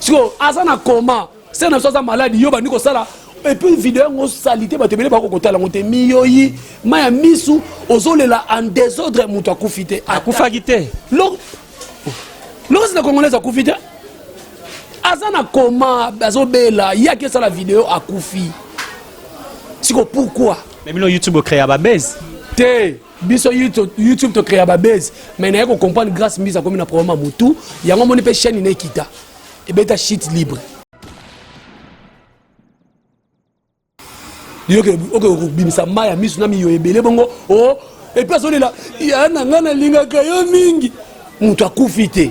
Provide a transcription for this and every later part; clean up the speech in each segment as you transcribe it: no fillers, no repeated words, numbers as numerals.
Sikoyo aza na coma, sœur na biso aza malade, yo bandi kosala et puis video yango salite, bato ebele bako kotala yango te, miyoyi ma ya misu, ozolela en désordre, moto akufi te. Akufaki te. Lokosi na Congolaise akufi te, aza na coma, azobela, ye aki esala video akufi. Siko pourquoi? Mais bino YouTube ocréa babase. Te, biso YouTube tocréa babase, mais naye kocomprendre Grâce Mbisi akomi na problème ya motu yango, omoni mpe chaîne na ekita ebeta chute libre. Yoke oke kobimisa mai ya miso na miyo ebele bongo o et puis azolela ya na ngai nalingaka yo mingi, moto akufi te.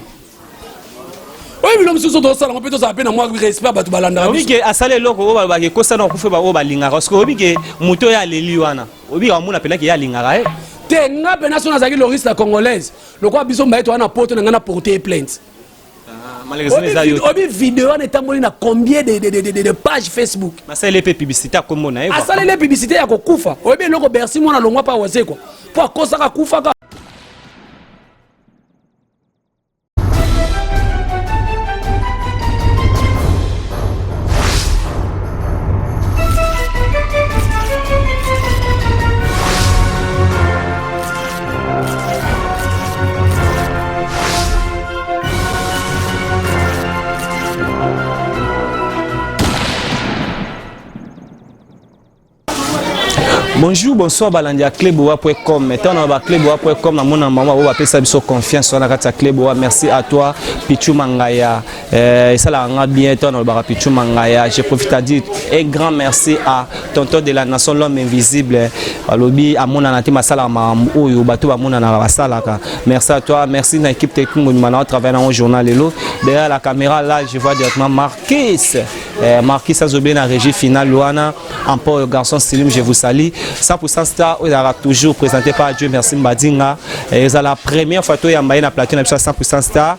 Oyo bilo mosusu tozosala ngo mpe tozala mpe na mwa respect, bato balandaka. Oyebi ke asala eloko oyo balobaka ekosana okufa, oyo balingaka, parce que oyebi ke moto oyo aleli wana, oyebi amona mpenaki ye alingaka ye. Te, nga mpena so nazalaki Loris la Congolaise, lokola biso mbaye toza na poto na ngai na porte plainte. Obi video wana etamboli na combien de page Facebook? Asaleli mpe publicité akombo na ye. Asaleli publicité ya kokufa. Oyebi eloko Bercy mwana longwa mpa Wazekwa mpo akosaka akufaka. Bonjour, bonsoir balandi ya cleboa.com. Maintenant na ba cleboa.com na mona mama oyo bapesa biso confiance wana kati ya Cleboa. Merci à toi Pichu Mangaya. Esalaka nga bien ntango nalobaka Pichu Mangaya. Je profite à dire un grand merci à tonton de la nation, l'homme invisible. Balobi amonana te, masalaka makambo oyo bato bamonanaka basalaka. Merci à toi, merci na équipe technique mobima na travaille nango journal lelo. Derrière la caméra là, je vois directement Marquis. Marquis azobe na régie finale wana. Encore garçon Slim, je vous salue. 100% Star oyo ezalaka toujours présenté par Dieu merci Mbadinga. Eza la première fois toyamba ye na plateau na biso ya 100% Star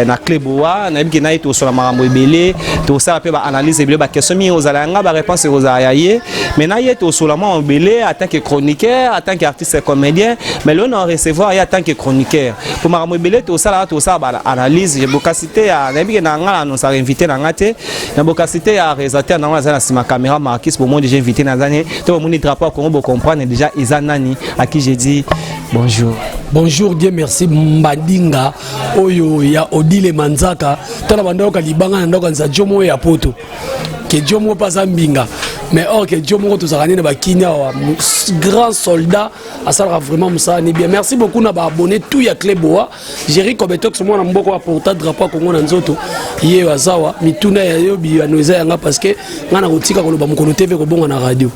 na Cleboa. Nayebi ke na ye tokosola makambo ebele, tokosala mpe baanalyse ebele, baquestion mingi kozala yanga, baréponse ekozala ya ye, mais na ye tokosola mwa ebele en tant que chroniqueur, en tant que artiste comédien. Mais lelo na recevoir ye en tant que chroniqueur po makambo ebele tokosalaka, tokosala baanalyse bokasi te ya nayebi ke na nga na annonçaka invité na nga te na bokasi te ya réalisateur nango aza na nsima caméra Marquis. Bomoni déjà invité naza ne to bomoni drapeau ya Congo, bocomprendre déjà eza nani. À qui j'ai dit bonjour. Bonjour, Dieu merci Mbadinga oyo ya Odile Manzaka. Tala banda yoka libanga na ndako nza jo moko ya poto ke jo moko mpe aza mbinga, mais or ke jo moko tozalaka nde na bakini awa, grand soldat asalaka vraiment mosala ni bien. Merci beaucoup na baabonné tout ya Cleboa. Jerry Kobetox, mwana mboka aporta drapeau ya Congo na nzoto, ye oyo azawa. Mituna ya yo, biyano eza yanga, parce que ngai na kotika koloba mokolo TV kobonga na radio.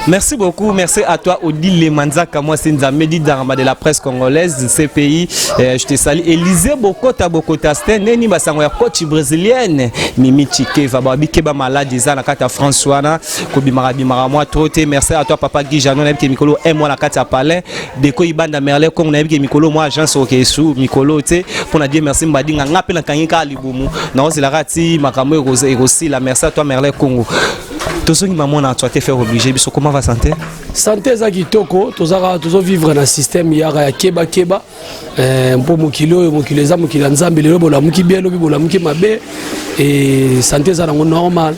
Merci beaucoup, merci à toi Odile Manzaka, moi c'est Nzambe Darma de la presse congolaise du CPI. Je te salue. Élisée Bokota Bokota Sten, neni basango ya coach brésilienne Mimi Chikeva, babi keba malade eza na kati ya France wana, kobimaka bimaka moi trop te. Merci à toi papa Guy Janon, nayebi ke mikolo un mois na kati ya palais, Deko Ibanda Merle Kong, nayebi ke mikolo moi agence okesu mikolo te pona Dieu merci Mbadinga nga pe nakangi ka libumu. Na ozelaka ti makambo ekosila. Merci à toi Merle Congo. Tozongi mama na toi te faire obligé biso. Comment va santé? Santé eza kitoko, tozaka tozovivre na système yaka ya keba keba, mpo mokili oyo, mokili eza mokili ya Nzambe. Lelo bolamuki bien, lobi bolamuki mabe. E santé eza nango normal.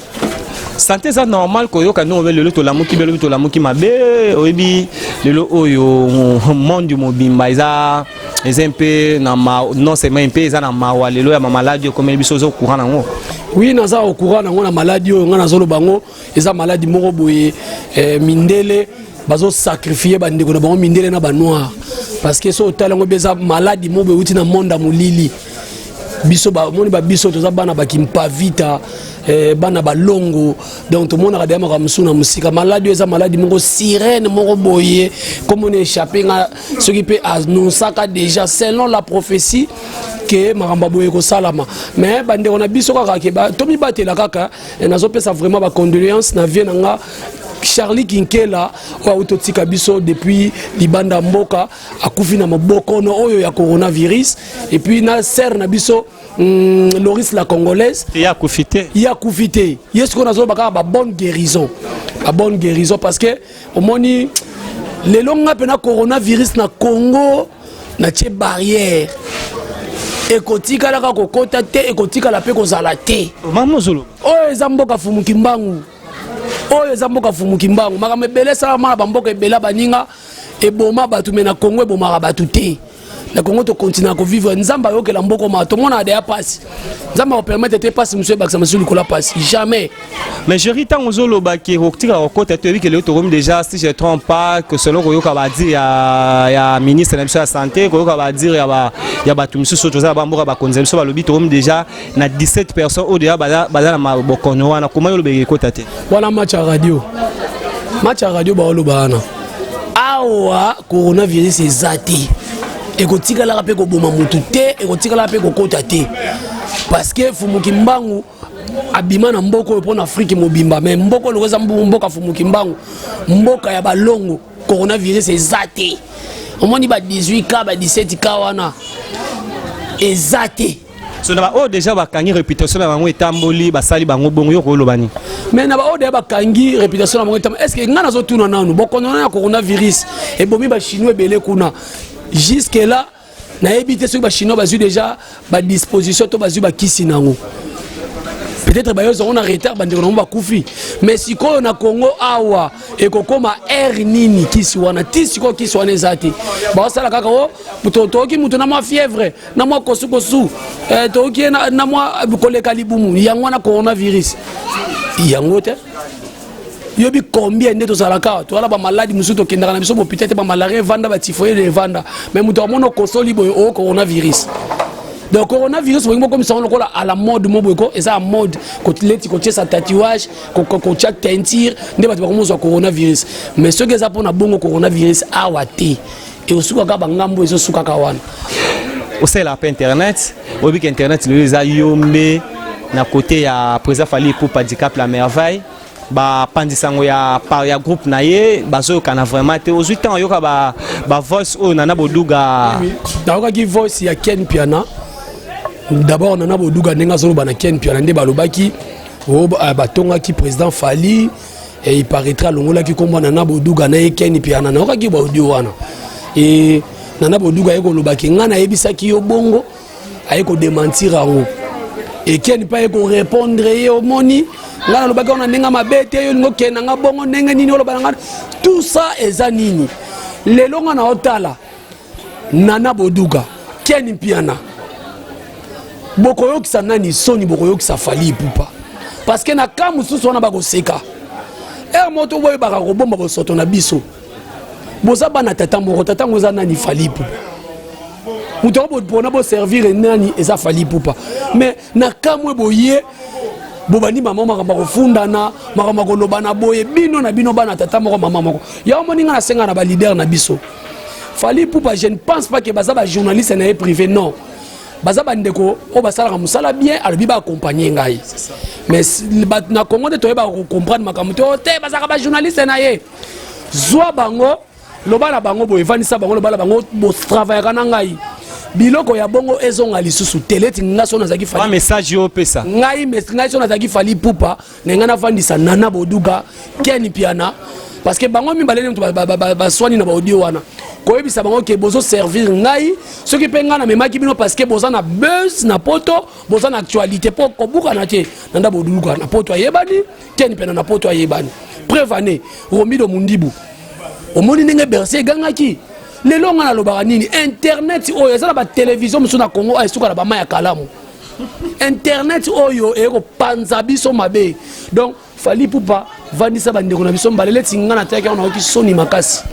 Santé eza normal. Koyoka ndenge obe lelo tolamuki be, lobi tolamuki mabe. Oyebi lelo oyo monde mobimba eza mpe na ma, non seulement mpe eza na mawa lelo ya mamaladi okomeli biso. Oza courant nango? Oui, naza au courant nango. Na maladi oyo ngai nazoloba yango, eza maladi moko boye, mindele bazosacrifie bandeko na bango, mindele na banoir, parce que so otali yango mpe eza maladi moko boye euti na monde ya molili. Biso bamoni babiso toza bana bakimpavita, bana balongo, donc tomonaka deya makambo mosusu na mosika. Maladi oyo eza maladi moko sirène moko boye, komona échappe nga soki mpe annonçaka déjà selon la prophétie ke makambo ya boye ekosalama. Mais bandeko na biso kaka ke tomibatela kaka. Nazopesa vraiment bacondoléance na vie na nga Charlie Kinkela oyo auti otika biso depuis libanda mboka, akufi na mobokono oyo ya coronavirus, et puis na sœur na biso Loris la Congolaise. Ye akufi te. Ye akufi te. Ye sikoyo nazoloba kaka babonne guérison, babonne guérison, parce que omoni lelo nga mpe na coronavirus na Congo natie barrière. Ekotikalaka kokota te, ekotikala mpe kozala te. Mama, ozoloba. Oyo eza mboka Fumu Kimbangu, oyo eza mboka Fumu Kimbangu. Makambo ebele esalama na bamboka ebele, baninga eboma bato, me na Kongo ebomaka bato te. Na Kongo tokontinua kovivre. Nzambe ayokela mboka ma tomona deya mpasi. Nzambe akopermettre te mpasi mosusu ebakisa mosusu likolo ya mpasi, jamais. Mais Géri, ntango ozoloba ke kotika kokota te, oyebi ke lelo tokomi déjà, si je trompe pas, que selon koyoka badire ya ministre na biso ya santé, koyoka badire ya bato misusu oyo toza na bamboka, bakonzi na biso balobi tokomi déjà na 17 personnes oyo déjà baza na bokono wana. Koma yo olobeke ekota te? Wana match ya radio, match ya radio baoloba wana. Awa coronavirus eza te, ekotikalaka mpe koboma motu te, ekotikalaka mpe kokota te, parce que Fumu Kimbangu abima na mboka oyo mpo na Afrique mobimba. Mais mboka oyo eza mboka Fumu Kimbangu, mboka ya balongo, coronavirus eza te. Omoni ba 18 k, ba 17 k wana eza te. So na baoyo déjà bakangi, réputation na bango etamboli, basali bango bongo, yo koloba nini? Mais na baoyo deya bakangi, réputation na bango etamboli. Est ce que ngai nazotuna nanu, bokono wana ya coronavirus ebomi Bachinois ebele kuna, jusque là nayebi te soki Bachinois bazwi déjà badisposition to bazwi bakisi nango. Peut-être bayozango na retard, bandeko nango bakufi. Mais sikoyo na Congo awa ekokoma aire nini? Kisi wana, ti sikoyo kisi wana eza te. Baosala kaka o toyoki moto na mwa fièvre, na mwa kosukosu, toyoki ye na mwa koleka libumu, yango wana coronavirus. Yango te. Yobi combien nde tozalaka, toza bamaladi mosusu, tokendaka na biso bopita te, bamalaria evanda, batyphoïde evanda, mais moto amona okosoli boye, o coronavirus. Donc coronavirus, bolingi bokomisa yango lokola à la mode mo boye, ko eza ya mode, leti kotiesa tatouage, kotia teinture, nde bato bakomozwa coronavirus. Mais soki eza mpona bongo, coronavirus awa te, ekosukaka bangambo, ezosukaka wana. Osalelaka mpe internet, oyebi ke internet lelo eza yombe na côté ya président Fally Ipupa Dicap la Merveille. Bapanzisa yango ya groupe na ye, bazoyokana vraiment te. Ozwi ntango oyoka bavoice oyo Nana Boduga? Nayokaki voice ya Ken Piana d'abord. Nana Boduga, ndenge azoloba na Ken Piana, nde balobaki batongaki président Fally et il paraîtra alongolaki nkombo Nana Boduga na ye Ken Piana. Nayokaki baaudio wana e Nana Boduga aye kolobaki: "Ngai nayebisaki yo bongo." Aye kodémentir yango. Eken mpe aye korépondre ye: "Omoni, ngai nalobaki wana ndenge mabe te, yo olingi okende nga bongo ndenge nini? Oloba na ngai tout ça eza nini?" Lelo ngai naotala Nana Boduga, Ken Mpiana, bokoyokisa nani soni? Bokoyokisa Fally Ipupa, parce que na ka mosusu wana bakoseka ere moto. Boyebaka kobomba bosoto na biso. Boza bana tata moko. Tata yango eza nani? Fally Ipupa. Moto yango mpona boservir nani? Eza Fally Ipupa. Mais na kamwe boye, bobandi mama makambo ya kofundana, makambo ya koloba na boye, bino na bino bana tata moko, mama moko. Yango moni nga nasenga na baleader na biso Fally Ipupa, je ne pense pas ke baza bajournaliste na ye privé. Non, baza bandeko oyo basalaka mosala bien. Alobi baaccompagne ngai, mais na Congo nde toyebaka kocomprendre makambo te. O te, bazalaka bajournaliste na ye. Zwa bango, loba na bango boye, evandisa bango, loba na bango: "Botravaillaka na ngai, biloko ya bongo ezonga lisusu te." Leti nga so nazalaki Fally, message yo opesa. Ngai so nazalaki Fally Ipupa, na ngai navandisa Nana Boduga, Ken Piana, parce que bango mibale nde moto baswani na baaudio wana, koyebisa bango ke bozoservir ngai. Soki mpe ngai namemaki bino, parce que boza na buzz na poto, boza na actualité, mpo kobukana te. Nanda Boduga na poto ayebani, Ken Mpiana na poto ayebani. Preuve ane Rombido Mundibu, omoni ndenge Bercy egangaki. Lelo ngai nalobaka nini? Internet oyo eza na batelevizio mosusu na Congo esuka na bama ya kalamu. Internet oyo eye kopanza biso mabe. Donc Fally Ipupa, vandisa bandeko na biso mbale. Leti ngai natayaki yango, nayoki soni makasi,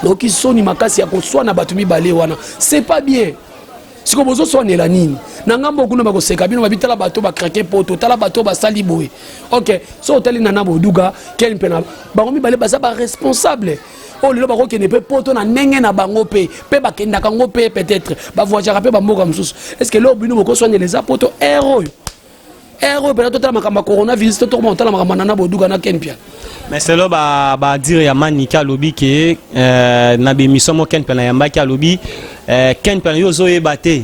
nayoki soni makasi ya koswana bato mibale wana. C'est pas bien. Sikoyo bozoswanela nini na ngambo kuna? Bakoseka bino, babi: "Tala bato bacraquer poto, tala bato basali boye." Ok, so otali Nana Boduga, Ken mpe na bango mibale baza baresponsable oyo lelo bakokende mpe poto na ndenge na bango mpe bakendaka yango mpe peut-être bavoyageaka mpe bamboka mosusu. Est ce que lelo bino bokoswanela eza poto? Ere oyo mpena totala makambo ya coronavirus to tokoma kotala makambo ya Nana Boduga na Ken Piana? Mais selo badire ya Manike, alobi ke na bémission mo Ken Mpiana yambaki, alobi Ken Mpiana, yo ozoyeba te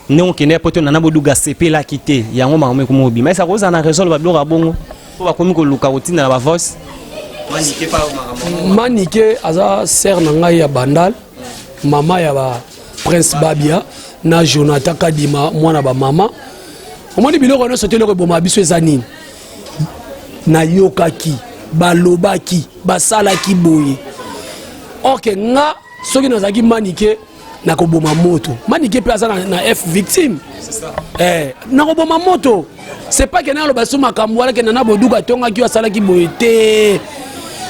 ndenge okende po te. Nana Boduga asepelaki te, yango makambo ekoma obima. Esa kozala na raison, loba biloko ya bongo mpo bakomi koluka kotinda na bavoice. Manike aza sœur na ngai ya Bandal, mama ya ba. Prince Babia na Jonathan Kadima mwana ba mama. Omoni biloko nyonso te, eloko eboma biso eza nini? Nayokaki balobaki, basalaki boye. Ok, nga soki nazalaki Manike, nakoboma moto. Manike mpe aza na F Victime, nakoboma moto. C'est pas ke naloba so makambo wana ke Nana Boduka atongaki oyo asalaki boye te.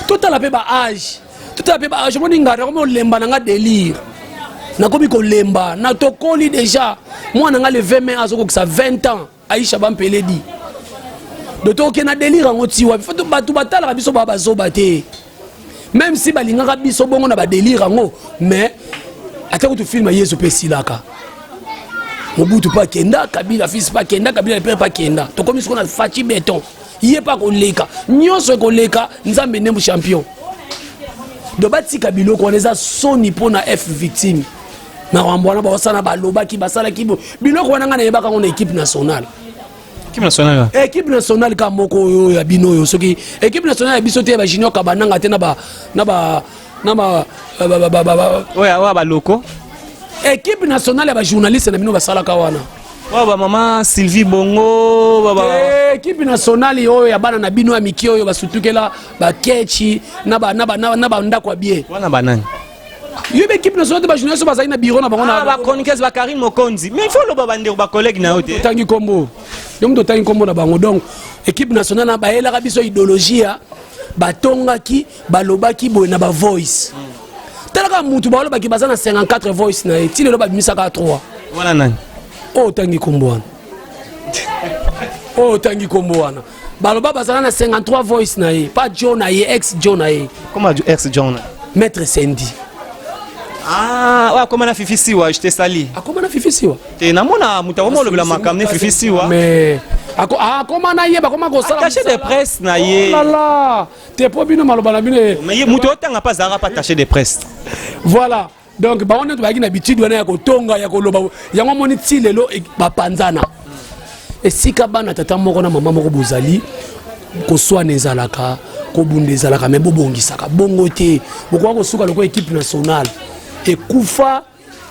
Totala mpe baage, totala mpe baage. Omoni ngai nakomi kolemba na nga délire, nakomi kolemba na tokoli déjà. Mwana nga le 20 mai azokokisa 20 ans, Aisha Bampeledi. Do tokokende na délire yango ti wapi? Faut bato batalaka biso baa bazoba te, même si balingaka biso bongo na badélire yango. Mais ata kutu film Yesu mpe esilaka, Mobutu mpe akenda, Kabila fils mpe akenda, Kabila père mpe akenda. Tokomi sikoyo na Fatshi Béton, ye mpe akoleka, nyonso ekoleka. Nzambe nde champion. Do batika biloko wana, eza soni mpo na F Victime. Makambo wana baosala, balobaki, basalaki biloko wana, ngai nayebaka yango na équipe nationale. Équipe nationale? Équipe nationale ka moko oyo ya bino oyo, soki équipe nationale ya biso te, ya bajunior Kabananga te, na ba na ba na ba Oyo baloko. Équipe nationale ya bajournaliste na bino basalaka wana. Oyo bamama Sylvie Bongo baba. Équipe nationale oyo ya bana na bino ya mike oyo basutukela bakechi na bandako ya bien. Wana banani? Yoyebi équipe nationale te? Bajournaliste oyo bazali na bureau na bango na Ah, bachroniqueuse, bakarine Mokonzi. Mais il faut loba bandeko, bacollègue na yo te. Otangi nkombo, yo moto otangi nkombo na bango. Donc équipe nationale na bayelaka biso idéologie ya batongaki, balobaki boye na bavoice. Talaka mutu balobaki baza na 54 voice na ye, ti lelo babimisaka 3. Wana nani? Oyo otangi nkombo wana, oyo otangi nkombo wana, baloba bazala na 53 voice na ye, pa jo na ye, ex jo na ye. Comment ex John? Maître Sendi. Ah, oyo akoma na Fifi Siwa, je te sali. Akoma na Fifi Siwa? Te, namona moto akoma olobela makambo ne Fifi Siwa. Mais akoma na ye, bakoma kosala Attaché de presse na ye. Oh lala, te, po bino maloba na bino. Mais ye moto otanga mpe azalaka mpe attaché de presse. Voilà, donc bango nde bazalaki na habitude wana ya kotonga, ya koloba yango. Moni ti lelo bapanzana. Esika bana tata moko na mama moko bozali, koswana ezalaka, kobunda ezalaka, me bobongisaka bongo te. Bokoka kosuka lokola équipe nationale ekufa.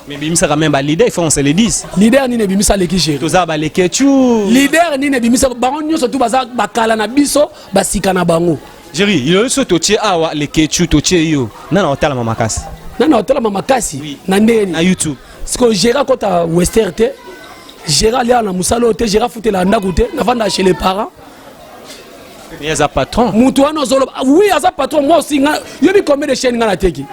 Mais bimisaka même baleader, il faut on se le dise. Leader nini ebimisa leki Géri? Toza baleketu. Leader nini ebimisa? Bango nyonso tu baza bakala na biso, basika na bango. Géri, yo so totie awa leketu, totie yo, nana otalama makasi. Nana otalama makasi na ndenge? Na YouTube. Sikoyo Géri akota wester te, Géri aliaka na mosala oyo te, Géri afutela ndako te, navanda chez les parents. Ye aza patron. Mutu wana ozoloba, ah, oui, aza patron. Moi aussi nga yobi combien de chaîne nga nateki?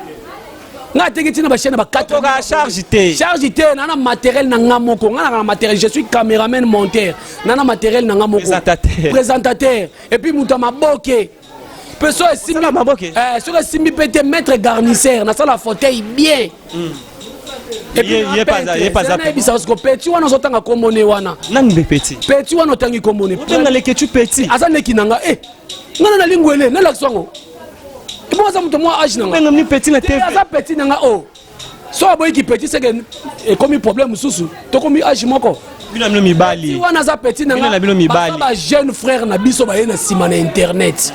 Nga ateki ntina bachaîne ba 4. Okoka charge te. Charge te. Na na matériel na nga moko, nga naka na matériel. Je suis caméraman, monteur, na na matériel na nga moko. Présentateur. Présentateur, et puis moto ya maboke mpe so esimbi. Osala maboke? Soki esimbi mpe te, maître garnisseur, nasala fauteuil bien. Et puis, Ye pa aza- nayebisa siko petit wana ozotanga kombo ne wana. Nani mbe petit? Petit wana otangi kombo ne. Obenga leketu petit? Aza leki na nga. E nga na nalingwele, nalakisa yango ebo aza moto mwa age na nga. Obenga mni petit na Te, TV? Aza petit na nga. O so aboyiki petit, seke ekomi problème mosusu. Tokomi age moko. Bino na bino mibali. Wana aza petit na Bino na bino mibali. Baza ba jeune frère na biso, baye na nsima na internet.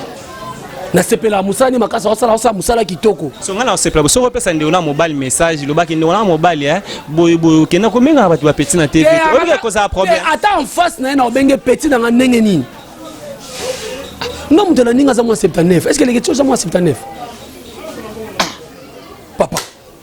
Nasepelaka mosala ni makasi osala, osala mosala kitoko. So ngai na osepela soki opesa ndeko na mobali message, lobaki ndeko na mobali, boye boye, okenda komengaka bato bapetit na TV te, oyebi ekozala problème. Ata en face na ye na obenge petit na nga ndenge nini? Nga moto na ndenge aza mwa 79. Est ce que leke ti oza mwa 79? Ah, papa,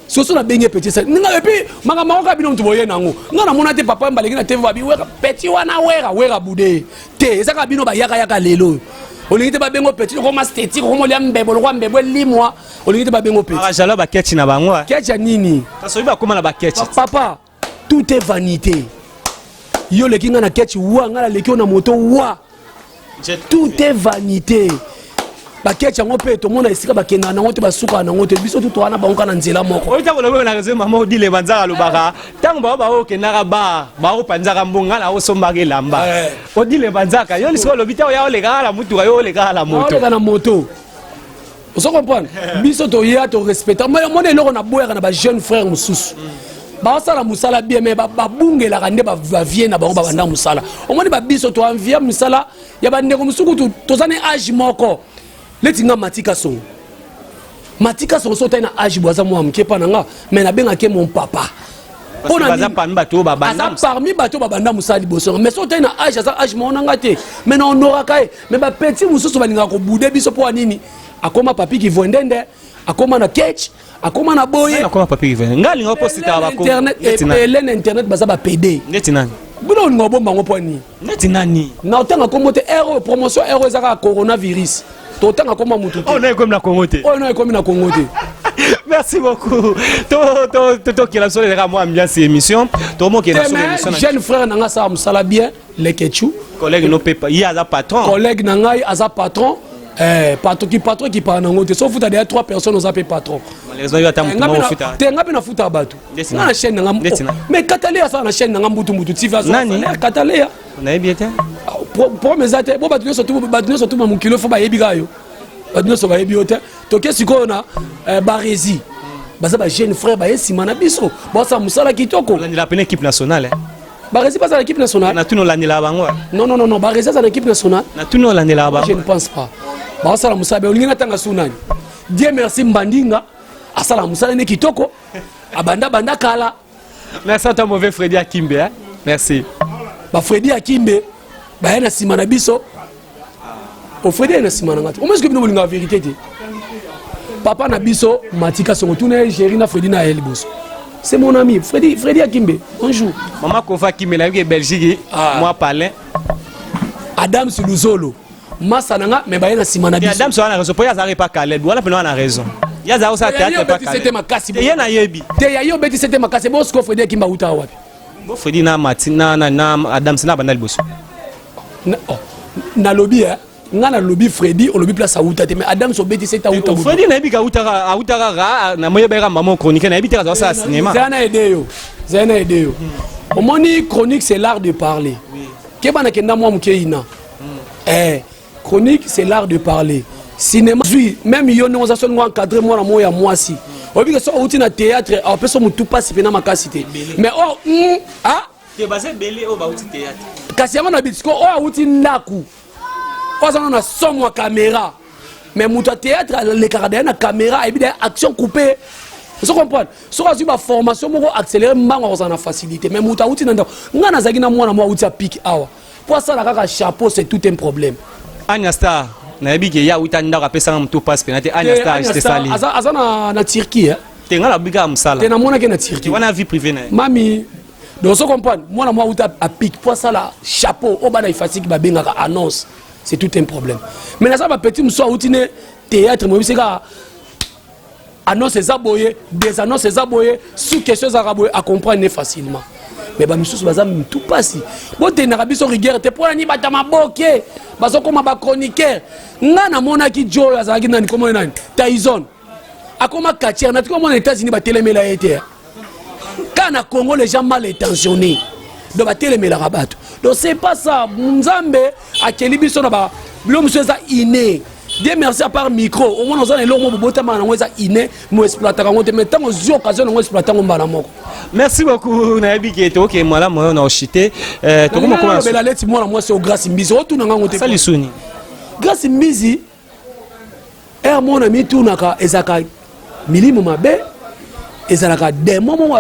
soso nabenge petit sa nga. Et puis makambo yango kaka bino moto boye nango, nga namona te. Papa baleki na TV, babi wera petit wana, wera wera bude te. Eza kaka bino bayakayaka lelo oyo. Olingi te babengo petit, okoma stétique, okoma olia mbebo lokwa mbebo elimwa. Olingi te babengo petit. Bajalo baketchi na bango. Ketch ya nini? Kasi oyebi bakóma na baketchi. Papa, tout est vanité. Yo oleki nga na ketch wa, nga naleki yo na moto wa. Tout est vanité. Baketch yango mpe tomona esika bakendaka nango te, basukaka nango te. Biso tu towana bango kaka na nzela moko. Oyo ntango lobi na réseau, mama Odile Banzaka alobaka, ntango bao baokendaka bar, baopanzaka mbongo, nga na osombaka elamba. Odile Banzaka, yo lisiko olobi te, oya olekaka na mutuka, yo olekaka na moto. Oleka na moto, ozo comprendre? Biso toya torespecta. Mona eloko naboyaka na bajeune frère mosusu, baosala mosala bien, mais babungelaka nde bavie na bango babanda mosala. Omoni, babiso toenvia mosala ya bandeko mosusu. Kutu toza na age moko neti nga Matika Songo. Matika Songo, so otali na age bo, aza mwa moke mpa na nga, mais nabengaki mon papa. Mpo na baza nini? Parmi bato oyo babanda. Aza parmi bato oyo babanda mosala liboso, mais soki otali na age, aza age moko na nga te, mais na honoraka ye. Mais bapetits mosusu balingaka kobouder biso. Mpo ya nini? Akoma papi Kivwendende, akoma na ketch, akoma na boye. Nakoma papi Kivwende, nga alinga positaka bako. Internet ebele na internet baza bapédés. Neti nani? Bino olinga obomba yango mpo ya nini? Neti nani? Na otanga kombo te. Ere oyo promotion, ere oyo eza kaka coronavirus, totanga kombo ya mutu te. Oyo na ekomi na Kongo te. Oyo na ekomi na Kongo te. Merci beaucoup. Tokela biso leleka mwa ambiance émission, tomokela te biso mais émission na jeune frère na nga asala mosala bien, Lekechu. Collègue no pepa, ye aza patron. Collègue na ngai aza patron. Patron ki patron kipaka nango te. So ofuta deya trois personnes, oza mpe patron. Malheureusement yo ata motu Nga moko mpe na- ofuta. Te, nga mpe nafuta bato. Ndeti Nga na chaîne na nga. Ndeti na- Mais Kataleya asala na chaîne na nga mbutu mbutu TV. Nani? Kataleya. Nayebi ye te. Problème eza te. Bo bato nyonso tu, bato nyonso tu na mokili fo bayebi kaka yo. Bato nyonso bayebi yo te. Toke sikoyo na Baresi. Baza bajeune frère, baye nsima na biso, basala mosala kitoko. Olandela pene équipe nationale, eh? Baresi baza na équipe nationale. Natuni, olandelaka bango, eh? Non, non, non, non, Baresi aza na équipe nationale. Natuni, olandelaka Je bango? ne pense pas. Basala mosala be. Olingi natanga su nani? Dieu merci Mbandinga asala mosala ne kitoko, abanda banda kala. Merci à toi, mauvais Freddy Akimbe, hein? Merci. BaFredi Akimbe baya na nsima na biso. OFredi aye na nsima na nga te. Omoski bino bolingaka vérité te. Papa na biso Matika Songo, tuna ye Géri na Fredi na ye liboso. C'est mon ami Fredi, Fredi Akimbe, bonjour. Mama Kofa Akimbe, nayebi ke Belgique. Ah. Mwa palin. Adam Siluzolo, masa na nga, me baye na nsima na biso. Adam so wana raison, po ye azalaka epa Caleb wana mpena wana raison. Ye azalaka kosala théâtre epa obetisi te makasi. Caleb, ye nayebi. Te, ya ye obetisi te makasi. Bosiko Fredi Akimbe auta wapi? Bo Fredi na Mati na Adam na banda liboso. Oh, nalobi eh, nga nalobi Fredi, olobi place auta te, mais Adams obetisi ete auta. Fredi nayebi ka autaka kaka na moyebaka mama chronique, nayebi te azala sala cinéma. Zala na aide yo, zala na aide yo. Omoni, chronique, c'est l'art de parler. Keba na kenda mwa moke ina. Chronique, c'est l'art de parler. Cinéma zwi même yo ndenge oza, solingo encadre mwana moko ya mwasi, oyebi ke soki outi na théâtre, apesa motu mpasi mpena makasi te, mais or ah. Te, baza ebele oyo bauti théâtre. Kasi yango na bisiko oyo awuti ndako, oyo aza nano na somo ya caméra, mais moto ya théâtre alekaka deya na caméra, ayebi deya action coupé. Ozo comprendre? Soki azwi baformation moko accéléré, mbango akozala na facilité. Mais moto awuti na ndako, ngai nazalaki na mwana moko awuti ya pike awa, mpo asala kaka chapeau, c'est tout un problème. Anya Star, nayebi ke ye awuta ndako, apesanga motu mpasi pena te. Anya Star, je te sali. Aza na Turquie, eh? Te, ngai nabi kaka mosala. Te, namonaki na Turquie. Wana vie privée na ye. Mami, donc ozo comprendre, mwana mwa awuta apike, mpo asala chapeau oyo bana ifasiki babengaka annonce, c'est tout un problème. Mais naza bapetits mosusu awuti ne théâtre, moyebisi kaka annonce eza boye, des annonces eza boye, sous question ezalaka boye, acomprendre ne facilement. Mais bamisusu baza mitu mpasi. Botendaka biso rigueur te. Mpo na nini bato ya maboke bazokóma bachroniqueur? Nga namonaki jo oyo azalaki nani, komona nani, Tyson, akoma quartier natiki omona États-Unis, batelemela ye te. Kaka na Congo, les gens mal intentionnés, donc batelemelaka bato. Donc c'est pas ça. Nzambe akeli biso na ba biloko mosusu eza inné. Dieu merci, à part micro, omona oza na eloko moko bobotama nango, eza inné, mo exploitaka yango te, mais ntango ozwi occasion nango, exploite yango mbala moko. Merci beaucoup. Nayebi ke tokoke malamu oyo na oshite. Tokomokolobela leti mwana mwasi o Grâce Mbizi, otuna ngango te. Asali suni. Grâce Mbizi, ere mona mitunaka, ezalaka milimo mabe, ezalaka démon moko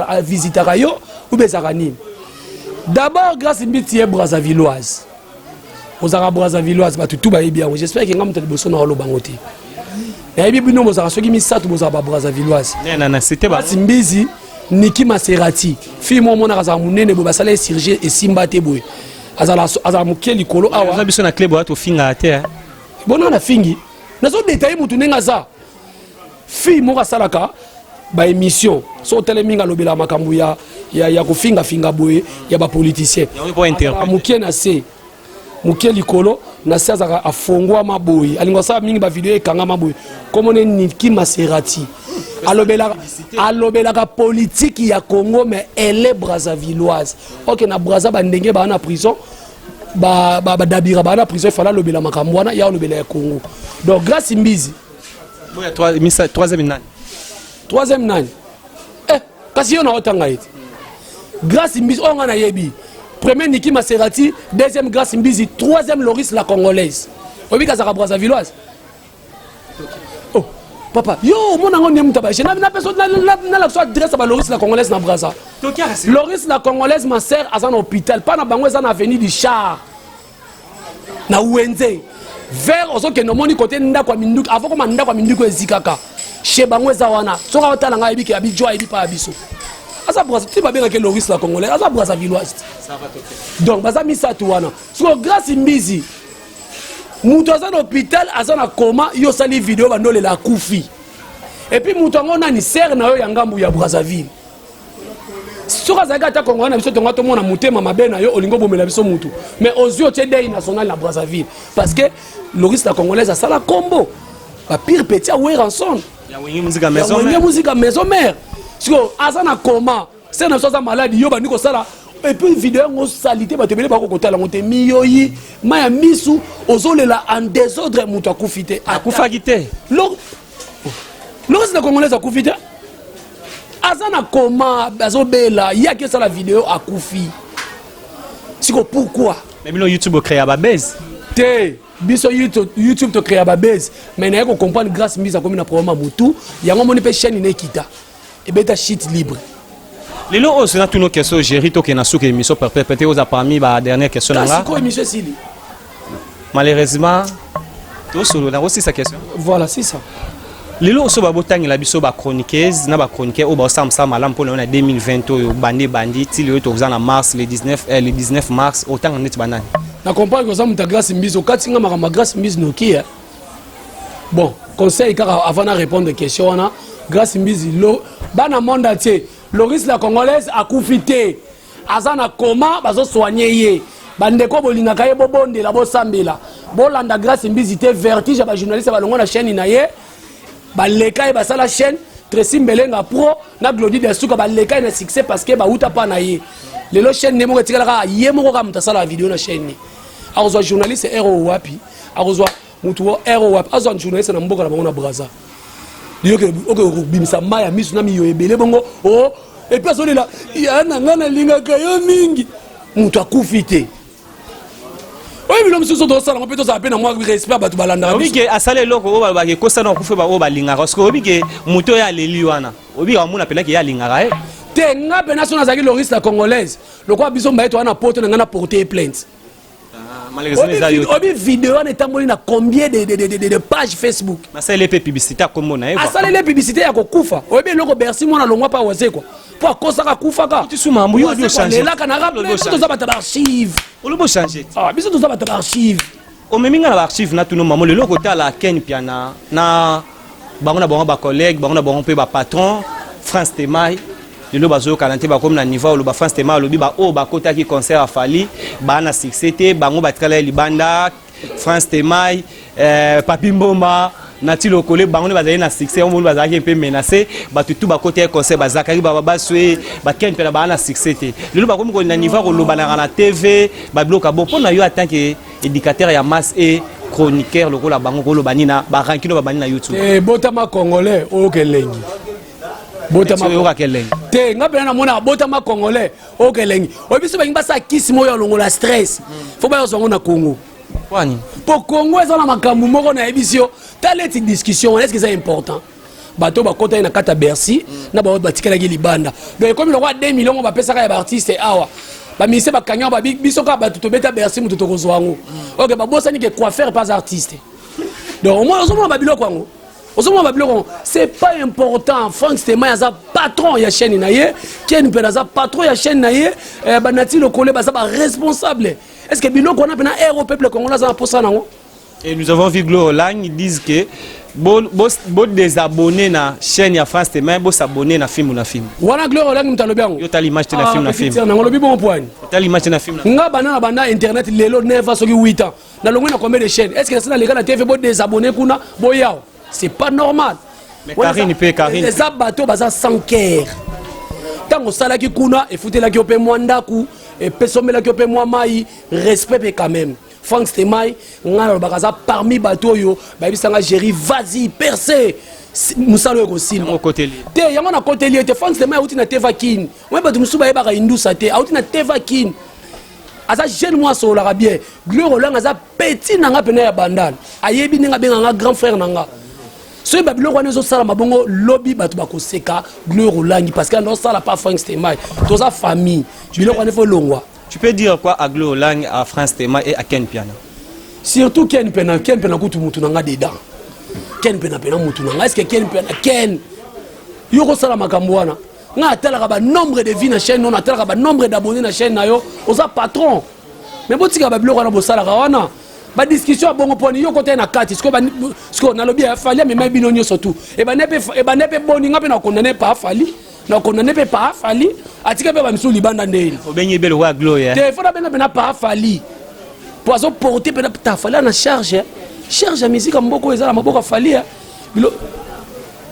avisitaka yo, ube ezalaka nini? D'abord, Grâce Mbizi ye Brazzavilloise. Ozalaka Brazzavilloise, bato tu bayebi yango. J'espère ke nga moto ya liboso na oloba yango te. Nayebi bino bozalaka soki misato, bozala baBrazzavilloise. Grâce Mbizi, Niki Maserati, fille moko omonaka azala monene boye, basala ye chirurgie esimba te boye, azala moke likolo awa. Biso na club oya tofingaka te. Bona na fingi, nazodetaye motu ndenge aza. Fille moko asalaka baémission, so otele mingi, alobelaka makambo ya kofingafinga boye ya bapoliticien. Mokie na se, mokie likolo na se, azalaka afongwama boye, alingo asala mingi bavideo ekangama boye. Komona Niki Maserati, alobelaka politike ya Congo, mais elle est brazzavilloise. Ok, na Braza bandenge baa na prison, badabira baa na prison, efala alobela makambo wana ya alobela ya Congo. Donc Grâce Mbizi. Troisième nani? Troisième nani? Kasi yo na otanga ye te. Grâce Mbizi oyo nga nayebi: premier, Niki Maserati; deuxième, Grâce Mbizi; troisième, Loris la Congolaise. Oyebi kazaka Brazzavilloise. Oh. Papa, yo omona yango nde moto abaje napesa nalakisa adresse ya baloris la congolaise na Braza. Loris la congolaise, ma sœur aza na hôpital mpa na bango, eza na avenue du Char na wenze vers ozokende, omoni kote ndako ya minduki, avant koma ndako ya minduki ezikaka chez bango, eza wana. Soki aotala ngai, ayebi ke abi jo, ayebi pa ya biso aza Braza ti babengaki Loris la congolaise, aza Brazzavilloise. Donc baza misato wana. Sikoyo Grâce Mbizi, moto aza na hôpital, aza na coma, yo osali video bandolela akufi. Et puis moto yango nani? Sœur na yo ya ngambu ya Brazzaville. Soki azalaki ata Kongo na biso, tonga tomona motema mabe na yo, olingi obomela biso mutu, mais ozwi otie deuil national na Brazzaville parce que Loris la congolaise asala kombo bapire petit ya Werrason. Ya Wenge Musica Maison. Wenge Musica Maison Mère. Sikoyo aza na coma, sœur na biso aza malade, yo bandi kosala et puis video yango osali te, bato ebele bako kotala yango te, miyoyi ma ya misu, ozolela en désordre, moto akufi te. Akufaki te. Loris la congolaise akufi te, aza na coma, azobela, ye aki osala video akufi. Siko pourquoi? Mais bino YouTube ocréa babase. Te, biso YouTube tocréa babase, mais naye kocomprendre, Grâce Mbisi akomi na problème ya motu yango, omoni mpe chaîne na ekita, ebeta chute libre. Lelo oyo sona tuna question, Géri, tokende na suka émission peut-être oza parmi ba dernière question na nga. Sikoyo émission esili. Malheureusement tosolola osisa question. Voilà, c'est ça. Lelo oso babotangela biso bachroniqueuse na bachroniqueur oyo baosala mosala malamu mpona yo na 2020 oyo bandi ebandi ti lelo, toza na mars, le 19, le 19 mars, otanga neti banani? Na comprendre koza moto ya Grâce Mbisi, okati nga makambo ya Grâce Mbisi noki eh. Bon, conseil kaka avant na répondre question wana, Grâce Mbisi, lo bana monde entier, Loris la congolaise akufi te, aza na coma, bazosoigne ye. Bandeko bolingaka ye, bobondela, bosambela, bolanda Grâce Mbisi te. Vertige ya bajournaliste balongo na chaîne na ye, baleka ye, basala chaîne. Tracy Mbelenga Pro na Glodi Dasuka baleka ye na succès parce que bauta mpa na ye. Lelo chaîne ne moko etikalaka ye moko kaka, moto asalaka video na chaîne ne. Akozwa journaliste ero wapi? Akozwa motu ero wapi? Azwa journaliste na mboka na bango na Braza, oke kobimisa mai ya miso na miyo ebele bongo o et puis azolela ya na ngai, nalingaka yo mingi, moto akufi te. Oyo bilo mosusu tosalango mpe tozala mpe na mwa respect, bato balandaka. Oyebi ke asala eloko oyo balobaka ekosana okufa, oyo balingaka, parce que oyebi ke moto oyo aleli wana, oyebi amona mpenaki ye alingaka ye. Te, nga mpena so nazalaki Loris la congolaise, lokola biso mbaye toza na poto, na ngai na porte ye plainte. Obi video wana etamboli na combien de page Facebook? Asaleli mpe publicité akombo na ye. Asaleli publicité ya kokufa. Oyebi eloko Bercy mwana longwa mpa Wazekwa mpo akosaka, akufaka, lelaka na rappel. Toza bato baarchive. Olobi ochange. Biso toza bato baarchive. Omemi nga na baarchive. Na tuna mamo, lelo kotala Ken Piana na bango na bango bacollègue, bango na bango mpe bapatron France Temai, lelo bazoyokana te, bakomi na niveau oloba France Temai alobi baoyo bakotaki concert ya Fally baa na succès te, bango batikala ye libanda. France Temai, Papi Mboma na ti lokole, bango nde bazali na succès, yango moni bazalaki mpe menacé. Bato tu bakota ye concert, bazakaki baba baswe baken mpe na baa na succès te. Lelo bakomi na niveau ya kolobanaka na TV, babiloko bo. Mpo na yo, en tant que éducateur ya masse et chroniqueur lokola bango, koloba nini na barankino babandi na YouTube? Te, botama congolais, oyoka elengi. Botama elengi. Te, nga mpena namonaka botama congolais, oyoka elengi. Oyo biso balingi basala kisi moko ya longola stress, fo bayozwa yango na Congo. Kwani? Mpo Congo eza na makambo moko nayebisi yo. Tala eti discussion wana, est-ce eza important? Bato bakotaki na kati ya Bercy na baoyo batikalaki libanda, donc ekomi lokola 2 million oyo bapesaka ya baartiste awa, baministre bakangi yango, babi biso kaka bato tobeta Bercy moto tokozwa yango. Ok, babosani ke coiffeur pas artiste. Donc omoi ozomona babiloko yango, ozomona babiloko yango, c'est pas important. Frank Stemay aza patron ya chaîne na ye, Ken mpe aza patron ya chaîne na ye, banati lokole baza baresponsable. Est ce que biloko wana mpena ere au peuple congolais aza na posa nango? Et nous avons vu Gloire Lang, ils disent que bo, bo, bo désabonner na chaîne ya France Témoin, bo s'abonner na film na film. Wana Gloire Lang moto alobi yango. Yo tali image te na film na film. Nango olobi bon poigne. Tali image te na film. Nga banda na banda internet lelo 9 ans, soki 8 ans. Nalongwe na combien de chaînes? Est-ce que nasi naleka na TV bo désabonner kuna boyao? C'est pas normal. Mais Karine pe Karine. Eza bato baza sans cœur. Ntango osalaki kuna, efutelaki yo mpe mwa ndako, epesomelaki yo mpe mwa mai, respect mpe quand même. Frank Stemay, ngai nalobaka, aza parmi bato oyo bayebisanga: "Géri, vas-y, perce, mosala oyo ekosimba." Te, yango nakoteli ye te. Frank Stemay auti na Teva Kini oye, bato mosusu bayebaka indusa te, auti na Teva Kini, aza jeune mwa, asololaka bien. Gloire Olanga aza petit na nga mpena ya Bandal, ayebi ndenge abenganga grand frère na nga. Soki babiloko wana ezosalama bongo, lobi bato bakoseka Gloire Olangi, parce que andosala pa Frank Stemai, toza famille. Biloko wana efo elongwa. Tu peux dire quoi à Glo Olang, à France Tema et à Ken Piana? Surtout Ken Pena. Ken Pena kutu mutu na nga dedans. Ken Pena pena mutu na nga. Est ce que Ken Pena, Ken yo kosala makambo wana? Nga atalaka banombre de vie na chaîne nono, atalaka banombre d'abonné na chaîne na yo, oza patron, mais botika babiloko wana bosalaka wana, badiscussion ya bongo. Mponi yo kota na kati sikoyo? Nalobi Fally amemai bino nyonso tu, ebande mpe boni. Nga mpe nakondane pa Fally, nakondane mpe pa Fally, atika mpe bamisusu libanda ndeni. Obengi ebele wa Glo. Te, fo nabenga mpena pa Fally po azoporte mpena ta Fally ana charge, charge ya misika mboka oyo eza na maboko ya Fally. Bilo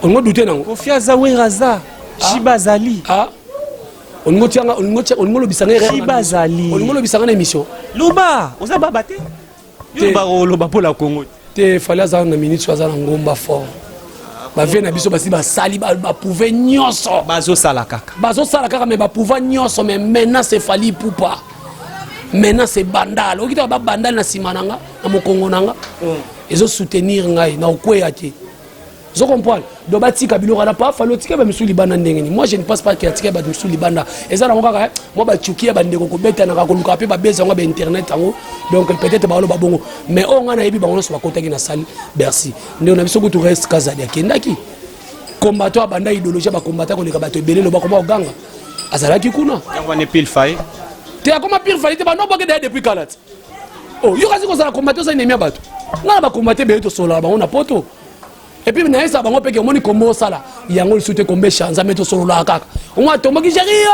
olingo dute nango. Kofi aza, Wera aza, Shiba azali. Olingo tianga, olingo olobisanga. Shiba azali. Olingo olobisanga na émission. Loba, oza baba te. Yo oloba mpo Congo. Te, Fally aza na minute oyo aza na ngomba fort. Bavie na biso basi basali, baprouve nyonso. Bazosala kaka. Bazosala kaka, mais baprouva nyonso. Mais maintenant c'est Fally Ipupa, maintenant c'est Bandal. Oki taka babandal na nsima na nga, na mokongo na nga, ezosoutenir ngai na okweya te. Ozo comprendre? Donc batika biloko wana. Pa Fally otika bamisusu libanda ndenge nini? Moi, je ne pense pas ke atika bato misusu libanda. Eza nango kaka mwa bacuki ya bandeko kobetanaka, koluka mpe babeza yango bainternet yango. Donc peut-être baoloba bongo, mais oyo ngai nayebi, bango nyonso bakotaki na salle Bercy. Ndeko na biso kutu Reste Kazadi akendaki, combattant, abanda idéologie ya bacombattant koleka bato ebele. Loba koma oganga, azalaki kuna. Te, akoma pire Fally te. Banoboke daya depuis kala ti. Oh, yo kasi kozala combattant, oza ennemi ya bato. Ngai na bacombattant ebele tosololaka bango na poto, et puis nayesa bango mpe ke omoni kombo osala yango lisusu te, kombo echanza, me tosololaka kaka. Omoi atomboki géri,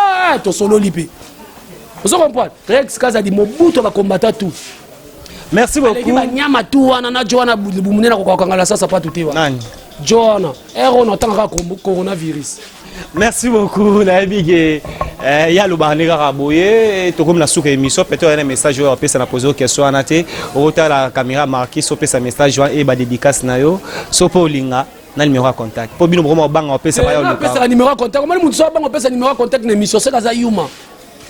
tosololi mpe. Ozo comprendre? Rex Kazadi, mobutu ya bacombattant tout. Merci beaucoup. Banyama tu wana na jo wana bumunene akokakangala sasa patu te wana. Nani? Jo wana ere oyo natangaka coronavirus. Merci beaucoup. Nayebi ke ya alobaka nde kaka boye. Tokomi na suka émission. Peut-être oya na message oyo apesa na pose question wana te. Okotala caméra marquis, opesa message wana e badédicace na yo, so mpo olinga na numéro ya contact, mpo bino bokoma obanga opesa baya. Apesaka numéro ya contact. Omoni motu so abanga opesa numéro ya contact na émission, seka aza yuma.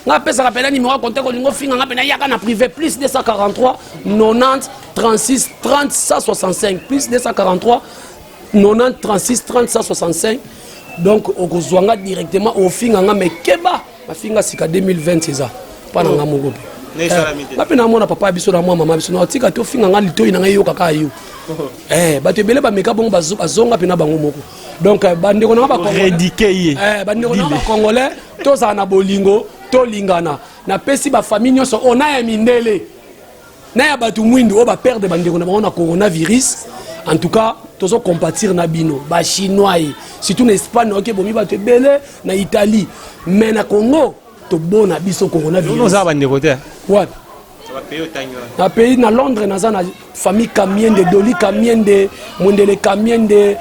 Nga apesaka mpena numéro ya contact. Olingo ofinga nga mpena, yaka na privé: plus 243 90 36 30 165, plus 243 90 36 30 165. Donc okozwa nga directement, ofinga nga, mais keba, bafinga sika 2020 eza mpa na nga moko mpe. Nga mpe namona papa ya biso na mwa mama biso na otika te ofinga nga, litoi na ngai eyokaka yo. Bato ebele bameka bongo, bazonga mpena bango moko. Donc bandeko na nga bandeko na nga bacongolais, tozala na bolingo, tolingana. Napesi bafamille nyonso oyo na ya mindele na ya bato mwindu oyo baperdre bandeko na bango na coronavirus, en tout cas tozocompatir na bino. Bachinois ye, surtout na Espagne, oke bomi bato ebele, na Italie, mais na Congo tobona biso coronavirus. Oza bandeko te. Wapi? Na pays na Londres naza na famille Kamiende, Doli Kamiende, Mondele Kamiende,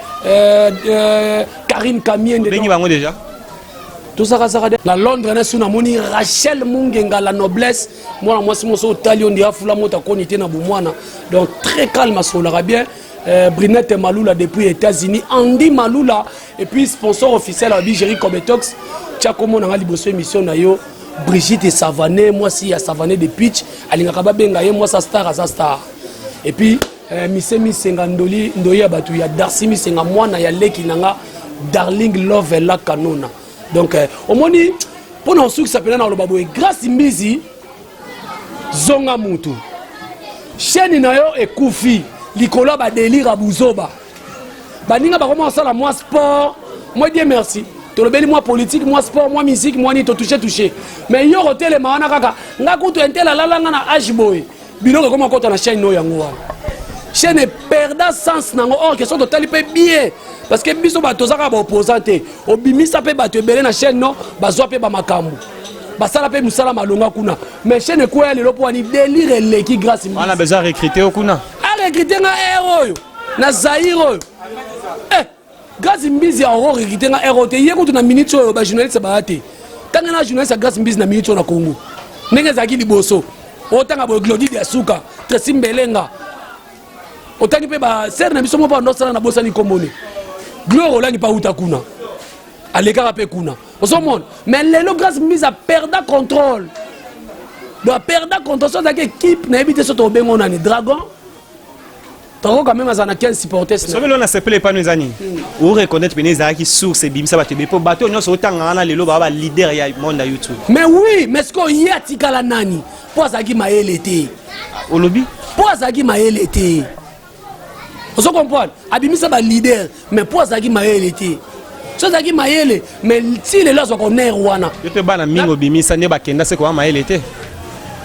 Karine Kamiende. Bengi bango déjà. Tozakazaka na Londres na su. Namoni Rachel Mungenga, la noblesse, mwana mwasi moso otali yo ndi afula moto akoni te na bomwana. Donc très calme, asololaka bien. Brinette Malula depuis États-Unis, Andy Malula, et puis sponsor officiel ya Bigéri Cobetox, tia komona nga liboso émission na yo. Brigitte Savané, mwasi ya Savané de Pitch, alingaka babenga ye mwasi star, aza star. Et puis Mise Misenga Ndoli, Ndoyi ya bato ya Darcy Misenga, mwana ya leki na nga Darling Love la Kanona. Donc omoni, mpona osukisa mpena na koloba boye: Grâce Mbizi, zonga mutu. Chaîne na yo ekufi likolo ya badélire ya buzoba. Baninga bakoma kosala mwa sport, moi Dieu merci, tolobeli mwa politique, mwa sport, mwa musique, mwa nini, totouche touche. Mais yo kotelema wana kaka nga kutu intel alalanga na age boye, biloko ekoma kota na chaîne oyo. Yango wana chaîne eperda sens nango. Or question totali mpe bien, parce que biso bato toza kaka baopposant te. Obimisa mpe bato ebele na chaîne no, bazwa mpe bamakambo, basala mpe mosala malonga kuna, mais chaîne ekweya lelo mpo wani délire eleki. Grâce wana besoin recruter yo kuna. Arecruter nga aire oyo na Zaire oyo. Grâce Mbizi aoko recruter nga aire oyo te. Ye kutu na minute oyo bajournaliste baya te. Ntange na journaliste ya Grâce Mbizi na minute oyo na Congo, ndenge ezalaki liboso, otanga boye Glodide ya suka, Tresi Mbelenga, otangi mpe basere na biso moko bandosala na bosani komboni, Gloire Olangi mpe auta kuna, alekaka mpe kuna, ozomona. Mais lelo Grâce Mbizi aperda contrôle. Donc aperda contrôle. So azalaki équipe, nayebi te so tobengo nani, dragon. Franco quand même aza na 15 supporters. Soki lelo nasepela epano eza nini, oreconnaître pene ezalaki source ebimisa bato ebele, mpo bato oyo nyonso otanga wana lelo baa baleader ya monde ya YouTube. Mais oui, mais sikoyo ye atikala nani? Mpo azalaki mayele te. Olobi? Mpo azalaki mayele te, ozo comprendre? Abimisa baleader, mais mpo azalaki mayele te. So azalaki mayele, mais ti lelo azwaka honneur wana. Yo mpe bana mingi obimisa nde bakenda se koya mayele te.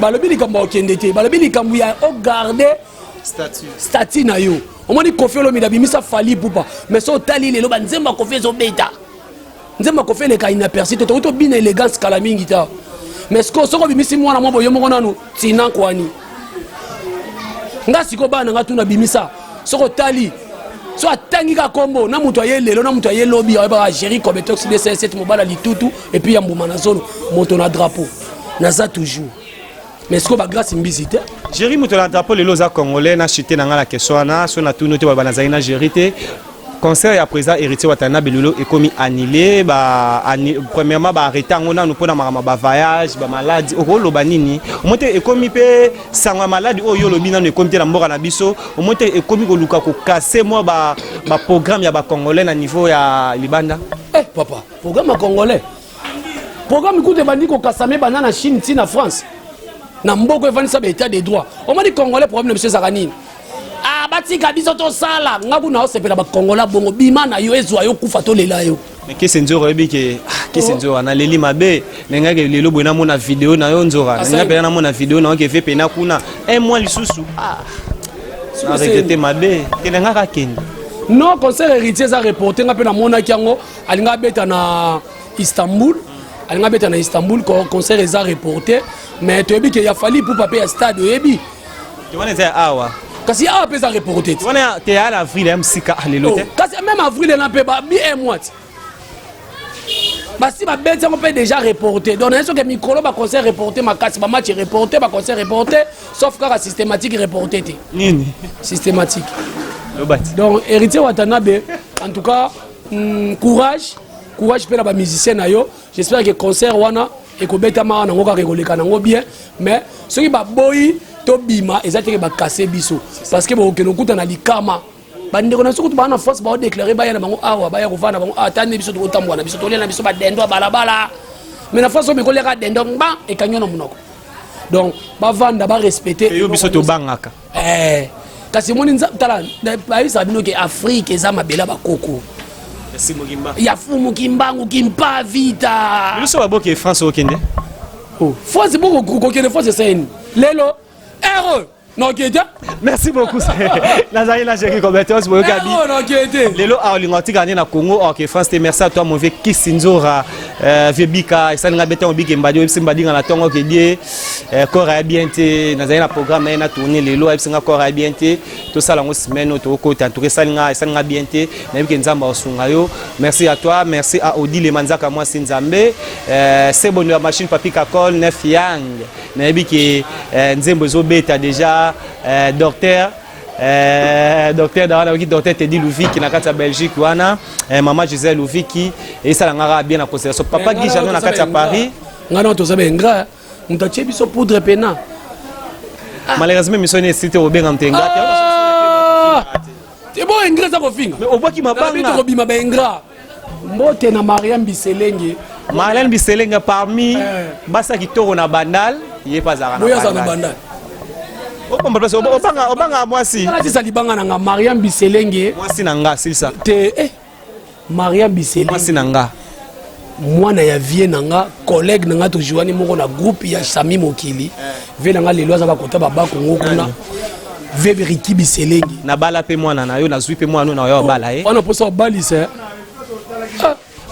Balobi likambo ya okende te, balobi likambo ya ogarde statut na yo. Omoni Kofi Olomide abimisa Fally Ipupa, mais so otali lelo, banzembo ya Kofi ezobeta, nzembo ya Kofi eleka inaperçu te. Tokoki tobina élégance kala mingi ta, mais sikoyo soki obimisi mwana mwa boye moko nanu tina kwani nga sikoyo bana na nga tuna bimisa. Soki otali, so atangi kaka kombo na moto aye lelo na moto aye lobi, ayebaka Géri Cobetox 207, mobala litutu et puis ya mbuma na zolo, moto na drapeau naza toujours. Mais sikoyo bagrâce mbisi te. Géri moto na drapeau, lelo oza congolais na chute na ngai na question wana. So natuni te, baloba nazali na Géri te. Concert ya président Héritier Watanabe lelo ekomi annulé ba premièrement baarrêté yango nanu mpona makambo bavoyage, bamaladi. Okoloba nini? Omoi te ekomi mpe sango ya maladi oyo olobi nanu ekomi te na mboka na biso. Omoi te ekomi koluka kokase mwa baprogramme ya bacongolais na niveau ya libanda. Eh papa, programme ya congolais, programme kutu ebandi kokasama, ebanda na Chine ti na France, na mboka evandisa baétat de droit. Omoni congolais, problème na biso ezalaka nini? Ah, batika biso tosala. Nga kuna osepela bacongolais bongo, bima na yo, ezwa yo, kufa, tolela yo. Mais kese nzora, oyebi ke kese nzora naleli mabe nengaki lelo boye namona video na yo nzora. Nenga mpena namona video na yo ke ve pena kuna un mois lisusu. Ah, na regrete mabe te, nengaka akende. Non, concert Héritier eza reporté. Nga mpe namonaki yango, alinga abeta na Istanbul, alinga abeta na Istanbul. Concert eza reporté, mais toyebi ke ya Fally Ipupa mpe ya stade, oyebi. Te, wana eza ya awa. Kasi awa mpe eza reporté te. Wana te, ya na avril, ya mosika lelo te. Oh, kasi même avril ena mpe bi un mois ti basi babeti yango mpe déjà reporté. Donc naye soki mikolo baconcert reporté makasi, bamatch reporté, baconcert reporté, sauf kaka systématique reporté te. Nini? Systématique. Lobati. Donc Héritier Watanabe, en tout cas, courage, courage mpe na bamusicien na yo. J'espère que concert wana ekobetama nango kaka, ekoleka nango bien. Mais soki baboyi tobima, eza teke bakase biso, parce que bokokende okuta na likama. Bandeko na biso kutu baa na force, baodéclare baya na bango awa, baya kovanda bango awa. Tani biso tokotambola na biso, tolia na biso badendo ya balabala, mais na force oyo bekoliaka dendo ngba ekangi yo na monoko. Donc bavanda, barespecte. Yo biso tobangaka. Eh, kasi omoni, tala, bayebisaka bino ke Afrique eza mabele ya bakoko ya Fumu Kimbangu Kimpa Vita. Biso baboki France, okende. Oh, France bokokende, France eseni lelo ere noke te. Merci beaucoup. Nazali na Géri Cobetox, boyokabi. Noke te. Lelo aolinga otikala nde na Congo, orke France te. Merci à toi, mon vieux Kisi Nzora, vieux Bika. Esalinga be ntango bike mbadi, oyebisi mbadinga na ntongo ke die corps aya bien te. Nazali na programme na ye na tourne lelo, ayebisi nga corps aya bien te, tosala yango semaine oyo tokokota. En tout cas esalinga bien te. Nayebi ke Nzambe akosunga yo. Merci à toi, merci à Odile Manzaka, mwasi Nzambe, sebondo ya machine, Papi Kakol Nef Yang. Nayebi ke nzembo ezobeta déjà. Docteur dawa, nayoki docteur Tedi Luviki na kati ya Belgique wana, mama Gisèle Luviki, esalanga kaka bien na considération. Papa Guy Jano na kati ya Paris. Ngai na toza baingrats, moto atie biso poudre pena. Malheureusement émission ene esili te, kobenga moto ingrat te. Bo ingrat eza kofinga. Mais obwaki mabanga. Tokobima baingrats. Mbote na Mariam Biselenge. Marlène Biselenge, parmi basi ya kitoko na Bandal, ye mpe azalaka. Boyo azala na Bandal. Obomba place, obanga, obanga mwasi. Alatisa libanga na nga, Mariam Biselenge. Mwasi na nga, silisa. Te, Mariam Biselenge. Mwasi na nga. Mwana ya vie na nga, collègue na nga, tozwani moko na groupe ya Sami Mokili. Vie na nga lelo aza bakota babakongo kuna, ve Riki Biselenge. Nabala mpe mwana na yo, nazwi mpe mwana na yo, abala ye. Wana mposa obalisa.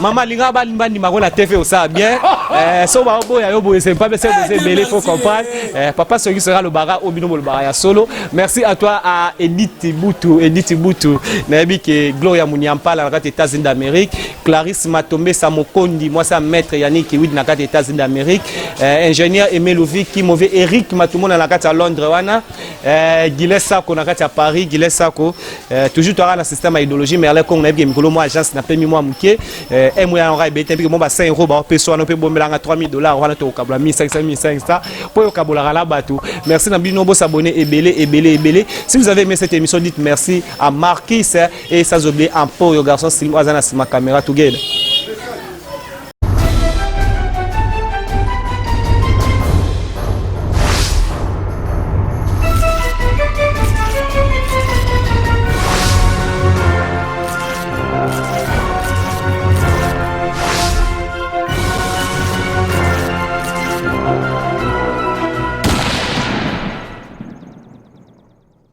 Mama alinga bandimako na TV, osala bien. So baoboya yo boye, c'est pas bien, c'est ebele, faut comprendre. Papa soki soki alobaka oyo bino bolobaka ya solo. Merci à toi, à Edith Butu, Edith Butu. Nayebi ke Gloria Muniampala na kati États-Unis d'Amérique, Clarisse Matombesa Mokondi, mwasi ya maître Yannick Wid na kati États-Unis d'Amérique, ingénieur Aimé Louviki, mauvais Eric Matumona na kati ya Londres wana, Giles Sako na kati ya Paris, Giles Sako, toujours toaka na système ya idéologie Merlin Congo. Nayebi ke mikolo mwa agence napemi mwa moke, mwa yango ebeti, nayebi ke mwa ba 5 euro baopesa wana mpe bombela. Osombelanga 3000 $ wana, tokokabola 1500 1500 mpo oyokabolaka na bato. Merci na bino, bosabonner ebele ebele ebele. Si vous avez aimé cette émission, dites merci à Marquis et sans oublier Emporio, garçon Slim, aza na nsima caméra. Together.